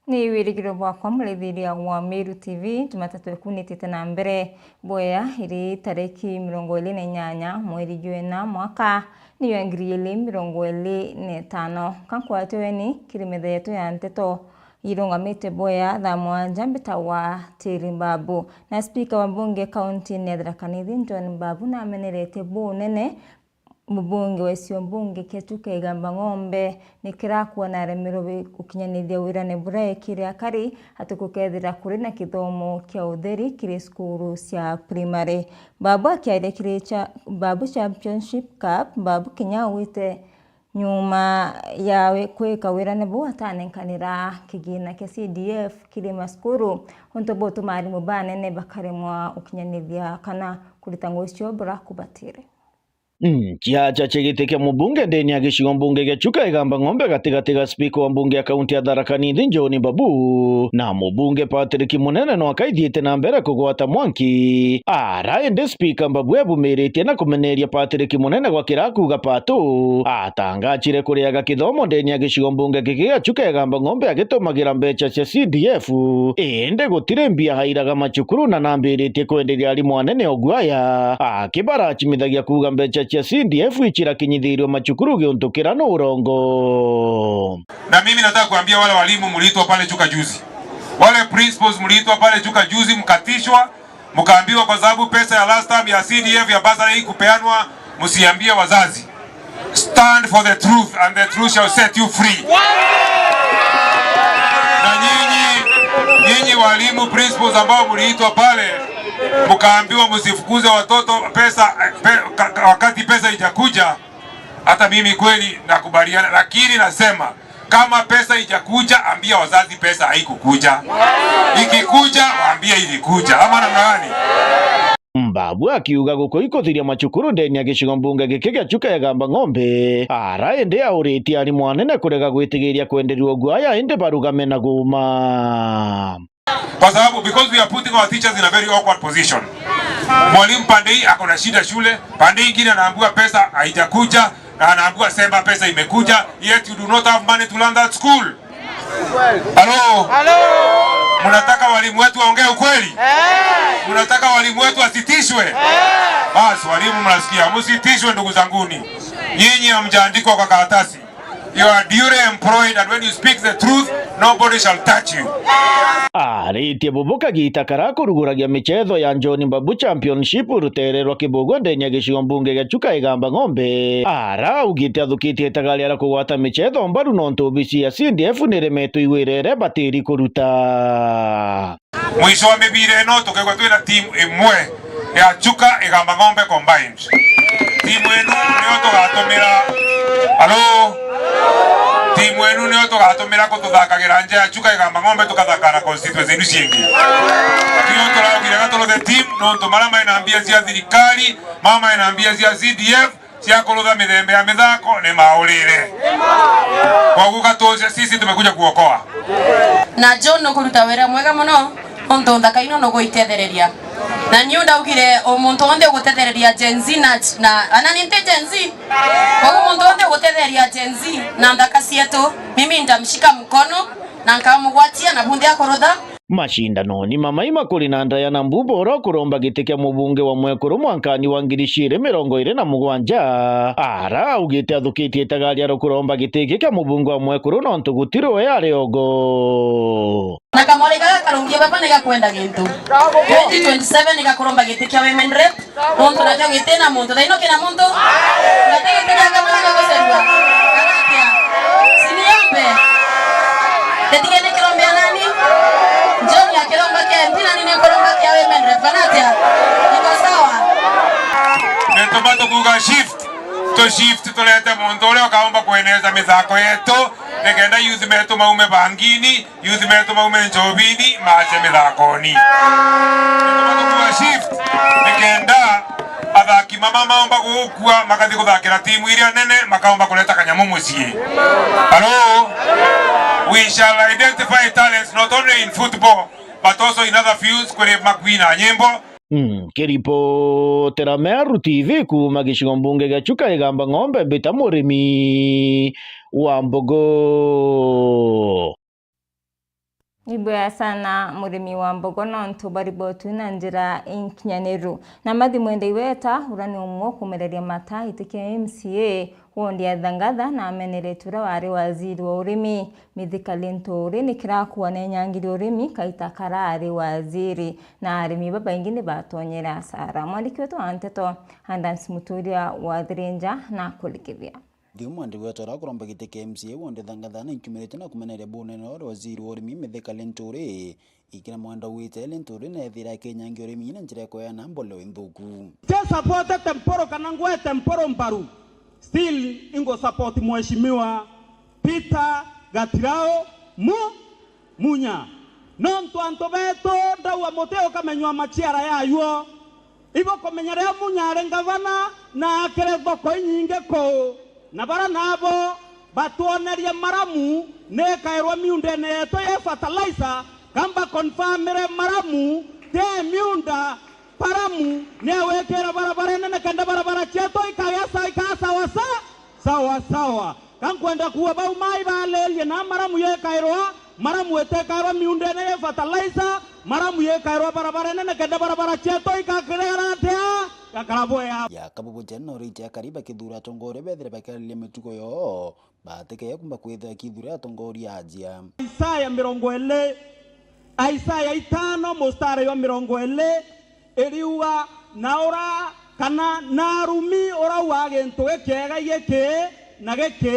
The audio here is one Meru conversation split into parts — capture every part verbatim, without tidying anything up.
Ni wirigiro bwakwa murithiria wa Meru T V, Jumatatu ekunitite na mbere. Boya iri tariki mirongo iri na inyanya mweri jwa ina mwaka ni jwa ngiri iri mirongo iri na itano. Kankwatiweni kiri metha yetu ya nteto irungamite boya thaa mwanja mbita wa Tiri Mbabu. Na spika wa bunge kaunti ya Tharaka Nithi John Mbabu nameneretie bunene mubunge wa gicigo mbunge kia Chuka Igamba Ng'ombe ni kirakua na aremerwe wi-, gukinyanithia wirane buria ekire akari ati gukethira kuri na kithomo kia utheri kiri cukuru cia primary. Babu akiaria kiri cha-, Babu Championship Cup, Babu Kinya augite nyuma ya wi-, kwika wirane buu atanenkanira kigina kia C D F kiri macukuru, untu butuma arimu banene bakaremwa gukinyanithia kana kurita ngugi cio buria kubatire. Mm, ciacha cia giti kia mubunge ndene ya gicigo mbunge gia Chuka Igamba Ng'ombe gatigati ga spika wa mbunge ya kaunti ya Tharaka Nithi John Mbabu na mubunge Patrick Munene no akaithiite na mbere kugwata mwanki. Ara indi spika Mbabu ebumiritie na kumeneria Patrick Munene gwa kira akuuga patu atangachire kuriaga kithomo ndene ya gicigo mbunge giki gia Chuka Igamba Ng'ombe agitumagira mbecha cia C D F, indi gutiri mbia hairaga macukuru na nambiritie kwenderia arimu anene oguaya. Akibarachimithagia kuuga mbecha cia C D F icirakinyithirwe macukuru giuntu kira ni urongo. Na mimi nataka kuambia wale walimu mliitwa pale Chuka juzi, wale principals mliitwa pale Chuka juzi, mkatishwa, mkaambiwa kwa sababu pesa ya last term ya C D F ya bursary haikupeanwa, msiambie wazazi. Stand for the truth and the truth shall set you free. Na nyinyi, nyinyi walimu principals ambao mliitwa pale, mkaambiwa msifukuze watoto pesa, pe-, ka-, ka-, wakati pesa ijakuja, hata mimi kweli nakubaliana, lakini nasema, kama pesa ijakuja, ambia wazazi pesa haikukuja. Ikikuja, waambie ilikuja. Ama namna gani? Mbabu akiuga guku ikuthiria macukuru ndene ya gicigo mbunge giki gia Chuka Igamba Ng'ombe, ara indi auritie arimu anene kurega gwitigiria kwenderia uguaya indi barugame na guuma. Kwa sababu, because we are putting our teachers in a very awkward position. Mwalimu pande hii ako na shida shule, pande hii ingine anaambiwa pesa haijakuja, na anaambiwa sema pesa imekuja, yet you do not have money to run that school. Halo? Halo? Mnataka walimu wetu waongee ukweli? Eh. Mnataka walimu wetu wasitishwe? Eh. Basi, walimu mnasikia, msitishwe ndugu zanguni. Nyinyi hamjaandikwa kwa karatasi. You are duly employed, and when you speak the truth, nobody shall touch you. Aritie bubu kagiita kara kuruguragia michetho ya John Mbabu Championship rutere rwa Kibugwa ndene ya gicigo mbunge gia Chuka Igamba Ng'ombe. Ara augite athukitie itagaria ria kugwata michetho mbaru nontu obisi ya C D F niremetwe igwirere batiri kuruta. Mwisho wa mibira ino tukaigua twina timu imwe ya Chuka Igamba Ng'ombe combined. Timu inu niyo tugatumira. Halo? Timu inu niyo tugatumira kututhakagira nja ya Chuka Igamba Ng'ombe, tukathaka na constituency inu ciingi. Tiyo turaugire gaturuthe team, nontu maria maina mbia cia thirikari, mama ena mbia cia C D F, cia kurutha mithemba ya mithako ni maurire. Koguo gatuce, sisi tumekuja kuokoa. Na John nukuruta wira mwega muno, nontu nthaka ino nuguitethereria. Na niu ndaugire, o muntu wonthe ugutethereria Gen Z na, na, ana ni nti Gen Z. Koguo muntu wonthe ugutethereria Gen Z na nthaka cietu, mimi nitamshika mkono na nkamugwatia na bunthe akurutha. Macindanoni mamaima kuri na Diana Mbuba uria ukuromba giti kia mubunge wa Mwekuru mwankani wa ngiri ciiri mirongo iri na mugwanja, ara augite athukitie itagaria ria kuromba giti giki kia mubunge wa Mwekuru nontu gutiri we ari ogo. Na kamwari gaka karungie baba ni gakwenda gintu. Twenty twenty-seven ni gakuromba giti kia women rep. Nontu nakio giti na muntu, thaino kina muntu. Gati giti gia kamwana ga gucerua. Kana atia? Si niombe. Titige nikirombea nani? John akiromba kia M P na nini kuromba kia women rep. Kana atia? Iko sawa? Nituma tukuga shift. Tu shift, tulete muntu uria ukaomba kweneza mithako yetu, nikenda youth metu maume bangini, youth metu maume njobini, mache mithakoni. Nituma tukuga shift, nikenda athaki mama maomba gukua, makathi kuthakira timu iria nene, makaomba kuleta kanyamu mucii. Hello? We shall identify talents not only in football, but also in other fields, kuri makui na nyimbo. Mm, kiripotera Meru T V kuuma gicigo mbunge gia Chuka Igamba Ng'ombe, mbita murimi wa mbogo. Ni bwega sana murimi wa mbogo nontu bwa riboti na njira inkinyaniru. Na Mathi Mwende Iweta, uria ni umwe ukumereria mata iti kia M C A wondi ya Thangatha, na ameneretie uria wari waziri wa urimi, Mithika Linturi, ni kirakuwa nenyangiri urimi kaita kara ari waziri, na arimi babaingi ni batonyere asara. Mwandiki wetu wa nteto, Adams Muturia, wa Thirinja na kurikithia. Thiu Mwende Iweta uria ukuromba giti kia M C A wondi Thangatha na inkiumirite na kumeneria bunene uria waziri wa urimi, Mithika Linturi, ikira Mwende Iweta Linturi neethira akinyangia urimi na njira ya kweana mboleo inthuku. Nti support Temporo kana ngwe Temporo mbaru, still ingo support Mheshimiwa Peter Gatirau Mu-, Munya. Nontu antu betu ndauga muti ukamenywa maciara yayo, ibukumenya riria Munya ari ngavana na akire thoko inyingi kuu, na bara nabo batwonerie maramu ni ikairwa miundene yetu ya fertilizer, kamba confirmire maramu ti miunda, maramu ni agwikira barabara inene kenda barabara cietu ikagia sa-, ikaa sawa sa-, sawa sawa. Ka nkwenda kuuga bau mai baalerie na maramu yekairwa, maramu itekairwa miundene ya fertilizer, maramu yekairwa barabara inene kenda barabara cietu ikakirera atia gakara bwea. Ya kabubu jana urite akari bakithura atongoria bethire bakiariria mitugo yoo, batikeye kumba kwithira kithura atongoria ajia. Isaya mirongo iri, Isaya itano mustari wa mirongo iri iriuga, na ura kana na arumi urauga gintu gikiega giki na giki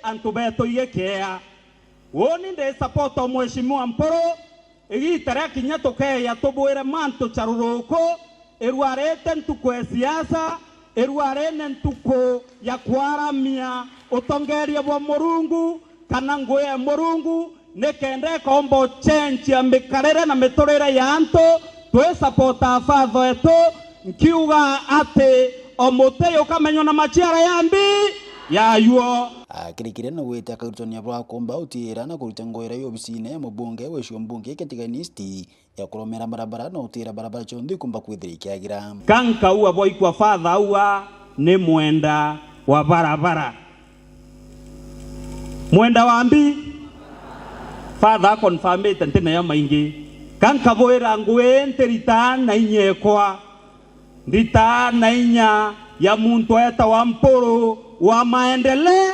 antu betu igikiea. Uuni ndi support o Mheshimiwa Mpuru, igiita ria kinya tukeeja tubwire mantu caruruku, irwarite ntuku ya siasa, irwarine ntuku ya kwaramia utongeria bwa Murungu kana ngugi ya Murungu, nikenda ikaumba ucenjia mikarire na miturire ya antu, twi support father wetu, nkiuga ati o muti jukamenywa na maciara ya mbi yayo. Akirikire na gwita akarutanio bwa kumba utiira na kuruta ngugi iria obisine ya mubunge wa gicigo mbunge kia Tigania East ya kuromera barabara na utiira barabara cionthe ikumba kwithira ikiagira. Ka nkauga bwaikwa father auga ni mwenda wa barabara. Mwenda wa mbi? Father akonfamite nti nayo maingi. Ka nkabwira ngugi ii ntiritaa na inya ekwa. Nditaa na inya ya muntu eetawa Mpuru wa maendeleo.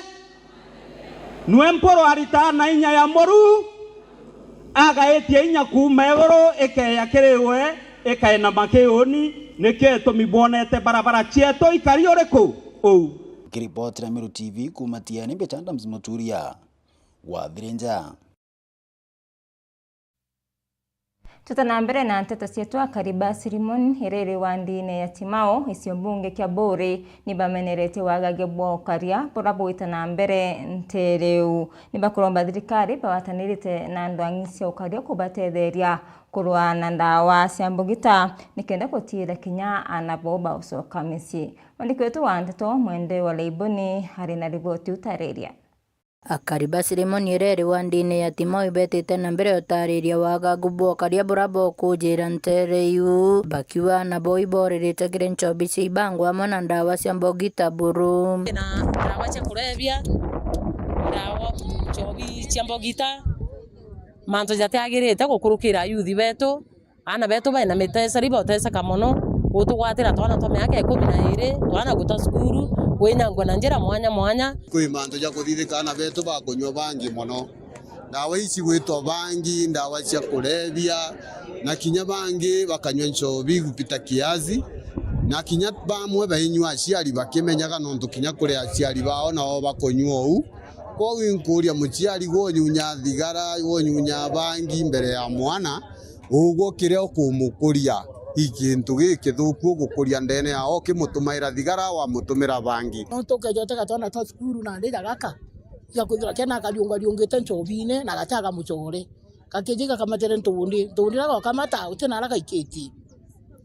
Nwe Mpuru aritaa na inya ya Muru, agaitia inya kuuma iguru ikeeja kiri we, ikainama ki uuni, nikio gitumi bwonete barabara cietu ikari uriku uu. Nkiripotera Meru T V kuuma Tiani, mbita Adams Muturia wa Thirinja. Tuta na mbere na nteto cietu, akari ba Sirimoni iria iri wandine ya Timau, gicigo mbunge kia Buuri, ni bameneretie wagage bwa ukaria buria bwita na mbere nteere iu. Ni bakuromba thirikari bagwatanirite na ndwang'i cia ukaria kubatetheria kurwaa na ndawa cia mbugita, nikenda gutiira kinya aana bao baucoka micii. Mwandiki wetu wa nteto, Mwende wa Leiboni, ari na riboti utariria. Akari ba Sirimoni iria iri wandine ya Timau ibetite na mbere utariria wagagu bwa ukaria buria bukujira nteere iu, bakiuga nabo iboririte kiri nchobi cia ibango amwe na ndawa cia mbugita buru. Na ndawa cia kurebia, ndawa, nchobi cia mbugita, mantu jatiagirite gukurukira ayuthi betu. Aana betu baina miteseri, boteseka mono, gutugwatira twana twa miaka ikumi na iiri, twana guta cukuru, kwinyangua na njira mwanya mwanya. Kwi mantu ja kuthithika, aana betu bakunyua bangi mono. Ndawa ici gwitwa bangi, ndawa cia kurebia, na kinya bangi bakanyua nchobi kupita kiasi, na kinya bamwe bainyua aciari bakimenyaga, nontu kinya kuri aciari bao nao bakunyua uu. Kwogu inkuria muciari, gwe unyunya thigara, gwe unyunya bangi mbere ya mwana, ugwe kiria ukumukuria i kintu gikithuku ugukuria ndene yao, ukimutumaira thigara, wamutumira bangi. Nontu ukeja utega twana twa cukuru nandi ja gaka, igakwithirwa kena kariungariungite nchobine na gachaga muchore. Gakiji gakamatere ntugundi, ntugundi riria gakamata, uti naria gaikitie.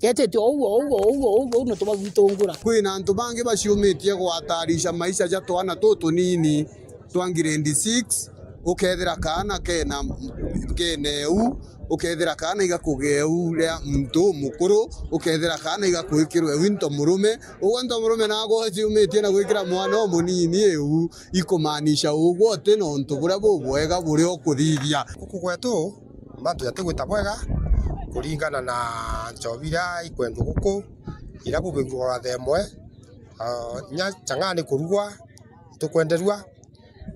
Getete ou, ou, ou, ou, ou, nontu bwa gwitungura. Kwina antu bangi baciumitie gwatarisha maisha ja twana tutunini twa grade six, ukethira kaana kena, kena eu, ukethira kaana igakugea eu ria muntu umukuru, ukethira kaana igakugikirwa eu into murume, ugwe into murume nagwe uciumitie na gwikira mwana umunini eu. Ikumaanisha ugwe uti na untu buria bubwega buria ukuthithia. Guku gwetu, Mantu jatigwita bwega kuringana na nchobi iria ikwendwa guku, iria bubigagwa watha imwe, ah, inya chang'aa ni kurugwa, itukwenderua,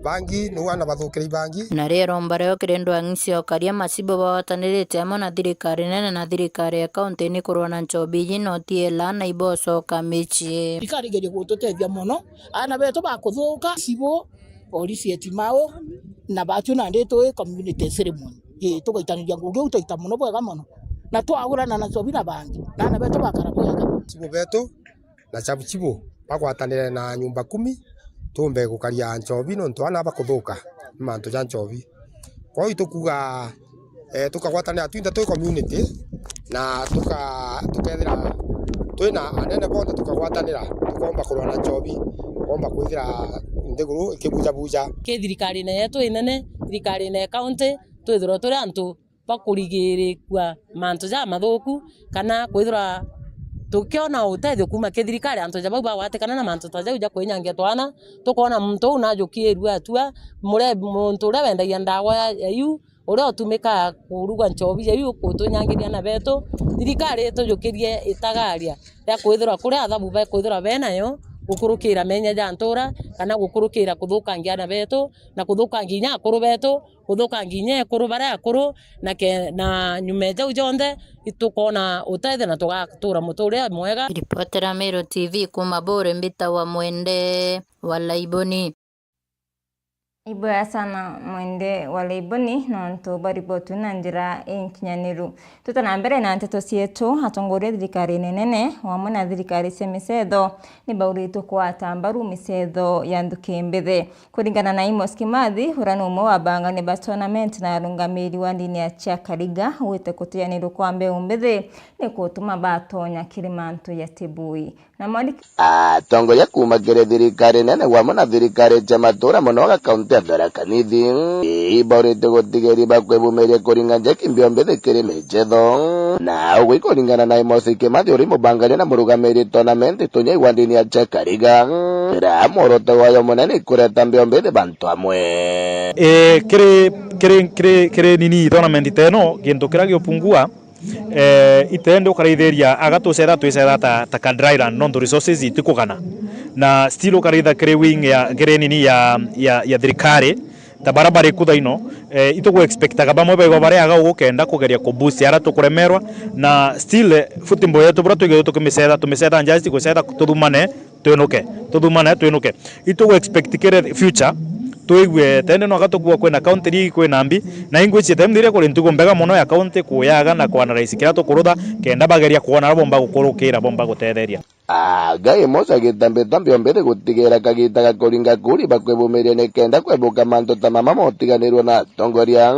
bangi niu ana bathukira ibangi. Nario iromba riao kiri ndwang'i cia ukaria, macibu bagwatanirite amwe na thirikari nene na thirikari ya kaunti ni kurwa na nchobi iji, no ti ela na ibocoka micii. Thirikari igerie gututethia mono, ana betu bakuthuka, cibu, polisi etimau, na batu nandi twi community ceremony. Ii, tugaitaniria ngugi iu, twaita mono bwega mono. Na twagurana na nchobi na bangi, na ana betu bakara bwega. Cibu betu na chabu chibu bagwatanire na nyumba kumi, tumbe gukaria nchobi, nontu ana bakuthuka ni mantu ja nchobi. Kwou itukuga, eh, tukagwatanira twinthe twi community, na tuka-, tukethira twina anene bonthe tukagwatanira, tukomba kurwa na nchobi, tukomba kwithira nthiguru ikibujabuja. Ki thirikarine yetu inene, thirikarine ya county, twithirwe turi antu bakurigirikua mantu jamathuku, kana kwithirwa tukiona utethio kuuma ki thirikari, antu ja bau bagwatikana na mantu ta jau ja kwinyangia twana, tukoona muntu uu najukirue atua, mure-, muntu uria wendagia ndawa ya, ya iu, uria utumikaa kuruga nchobi ya iu, kutunyangiria ana betu, thirikari itujukirie itagaria ria kwithirwa kuria athabu bekwithirwa benayo, gukurukira menya ja ntura, kana gukurukira kuthukangia ana betu, na kuthukangia inya akuru betu, kuthukangia inya ekuru baria akuru, na ke-, na nyuma ya jau jonthe, itukoona utethio na tugatura muturire mwega. Ripotera Meru T V kuuma Buuri, mbitawa Mwende wa Laiboni. Ibwega sana Mwende wa Laiboni nontu bwa ripoti na njira inkinyaniru. Tuta na mbere na nteto cietu, atongoria thirikarine nene wamwe na thirikari cia micetho ni bauritwe kwata mbaru micetho ya nthuki mbithe. Kuringana na Amos Kimathi, uria ni umwe wa bangania ba tournament na arungamiri wa ndini ya Chiakariga, gwite kutianirwa kwa mbeu mbithi ni kutuma batonya kiri mantu ya tibui. Na mwandiki. Atongoria kuuma kiri thirikari nene wamwe na thirikari cia matura mono ga kaunti ya Tharaka Nithi, ibaurite gutigeri bakwibumiria kuringa njeki mbio mbithi kiri micetho. Na ugu ikuringana na Amos Kimathi, uri mubangania na murugamiri tournament tunyai wa ndini ya Chiakariga. Ira mworoto wayo munene ikureta mbio mbithi bantu amwe. Eh, kiri, kiri, kiri, kiri nini tournament ta ino, gintu kiria giupungua, eh, itende ukaraithiria aga tucetha, twicetha ta, ta ka dry land, nontu resources itikugana. Na still ukaraitha kiri wing ya, kiri nini ya, ya, ya thirikari, ta bara bari ku thaino, eh, itugu expectaga bamwe baigwa bari aga ugu kenda kugeria ku boost ara tukuremerwa, na still, eh, football yetu bura twigirwe tukimicetha, tumicetha just gucetha tuthumane, twinuke, tuthumane, twinuke. Itugu expect kiri future, twigue tende no gatukua kwina county league, kwina mbi, na ingwici temthire kuri ntugo mbega mono ya county kuyaga na ku analyze kiria tukurutha, kenda bageria kwona ara bomba gukurukira, bomba gutetheria. Aga Amos agitambita mbio mbithi gutigira kagita ga kuringa kuri bakwibumiria ni kenda kwebuka mantu ta mama motiganirwe na atongoria.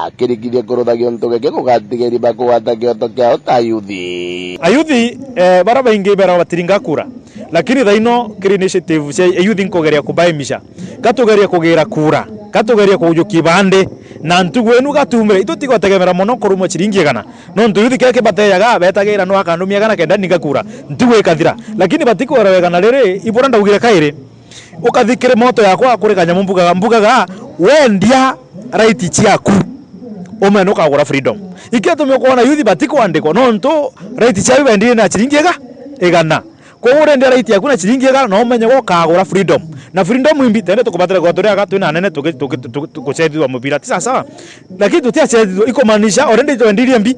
Akirikithia kurutha giuntu giki kugatigeri bakugwata kioto kiao ta ayuthi. Ayuthi, eh, bara baingi bera batiringa kura. Lakini thaino kiri initiative cia ayuthi nkugeria kubaimisha. Gatugeria kugira kura. Gatugeria kujukia bandi. Na ntugu inu gatumire. Itu tigotegemera mono kurumwa ciringi igana. Nontu yuthi kiria kibatejaga, betagira no akandumia igana kenda ninga kura, ntugu ikathira. Lakini batikwera wega na riri, ibura ndaugire kairi. Ukathi kiri moto yakwa, kuri kanyamu mbugaga, mbugaga, wendia right ciaku, umene ukagura freedom. Ikio tumi ukwona yuthi batikwandikwa, nontu right ciaku bendire na ciringi iga-, igana. Koguo urendia right yaku na ciringi igana, na umenye gwe ukagura freedom. Na freedom imbi, tende tukubatire gwa turi aga twina anene tuki-, tuki-, tuki-, tukucethithua mubira. Ti sawa sawa? Lakini tutiacethithua, ikumaanisha already itwendirie mbi.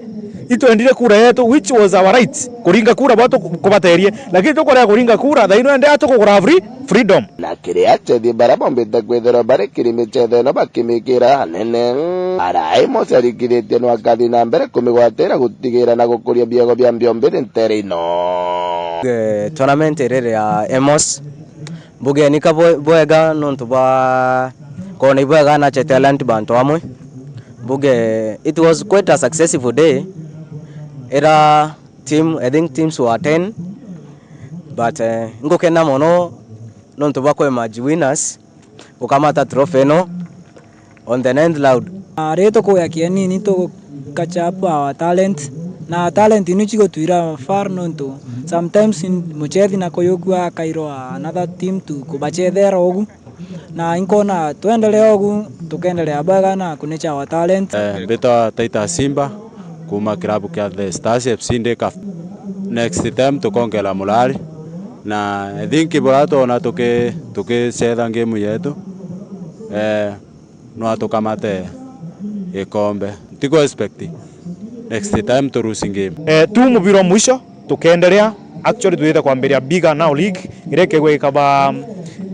Itwendire kura yetu, which was our right. Kuringa kura bwa tuku-, kubaterie. Lakini tukurea kuringa kura, thaino ende atukugura free-, freedom. Na kiria achethi bara bombite kwithirwa bari kiri michetho ino bakimikira anene. Arai Mose arikithitie no akathi na mbere kumigwatira gutigira na gukuria biego bia mbio mbiri ntere ino. Eh, tournament iriri ya Amos. Mbuge ni ka bwe-, bwega nontu bwa kwona ibwega na che talent bantu amwe. Mbuge it was quite a successful day. Era team, I think teams were ten, but, eh, ngukena mono nontu bwa kwe match winners, ukamata trophy ino on the ninth loud. Ah, riria tukuya kienini, tu catch up our talent, na talent inu cigutwira far nontu sometimes in-, muchethi na kuyukua akairwa another team to kubachethera ugu. Na inkona twendelee ugu, tukendelea bwega na kunicha our talent. Eh, mbitwa Titus Simba, kuma kirabu kia The Stars F C Ndika. Next time tukongela murari. Na I think bura twona tuki-, tukicetha game yetu, eh, no tukamate gikombe. Tiku expect next time to lose game. Eh, tu mubira o mwisho, tukendelea. Actually, twithe kwambiria bigger now league, iria ikegwa ikaba,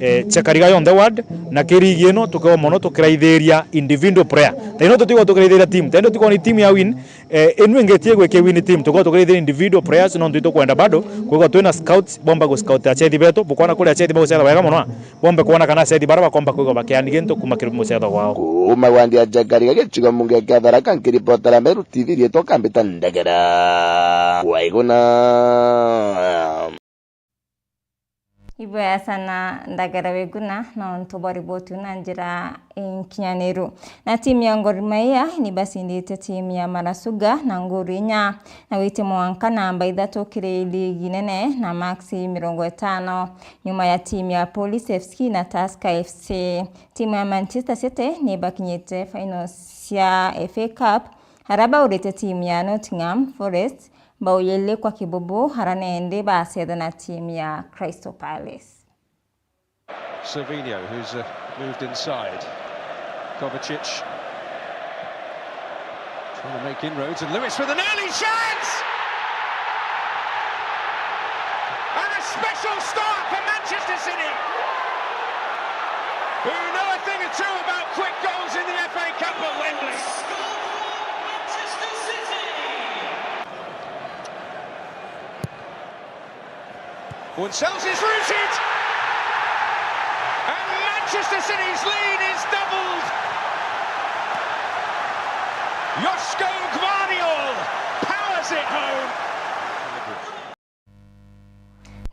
eh, chekariga yonthe ward, na ki league ino, tukewa mono tukiraithiria individual player. Taino tutigwa tukiraithiria team, taino tutigwa ni team ya win, eh, inu ingi tigwe ki win team, tukewa tukiraithiria individual players, nontu itukwenda bado, kwigwa twina scouts, bomba gu scout achethi betu, bukwana kuri achethi bagucetha wega mono, bombe kwona kana achethi bara bakomba kwigwa bakiani gintu kuma kiri mucetho gwao. Kuma wandi ya Jakariga gicigo mbunge kia Tharaka, nkiripotera Meru T V, rietwa Kambita Ndegera. Waiguna. Ibwega sana Ndagara Weguna, nontu bwa riboti na njira inkinyaniru. Na timu ya Gor Mahia ni bacindite timu ya Marasuga na nguru inya, na gwiti mwanka namba ithatu kiri ligi nene na maksi mirongo itano, nyuma ya timu ya Police F C na Tusker F C. Timu ya Manchester City ni bakinyite finals cia F A Cup, aria baurite timu ya Nottingham Forest bao yeli kwa kibubu, aria nendi bacetha na timu ya Crystal Palace. Savinho, who's, uh, moved inside. Kovacic trying to make inroads, and Lewis with an early chance! And a special start for Manchester City, who know a thing or two about quick goals in the F A Cup at Wembley. One Sells is rooted, and Manchester City's lead is doubled. Joško Gvardiol powers it home.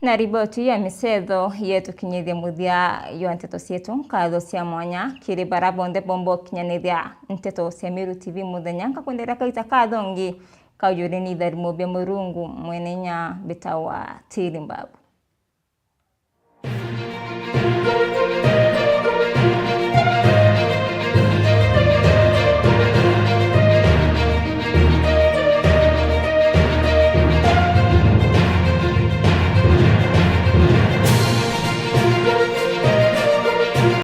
Na riboti ya micetho yetukinyithia muthia jwa nteto cietu. Nkatho cia mwanya kiri bara bonthe bomba ukinyanithia nteto cia Meru T V muthenya. Nkakwendera kaita kathongi kaujuri ni itharimo bia Murungu mwene inya mbitawa Tiri Mbabu.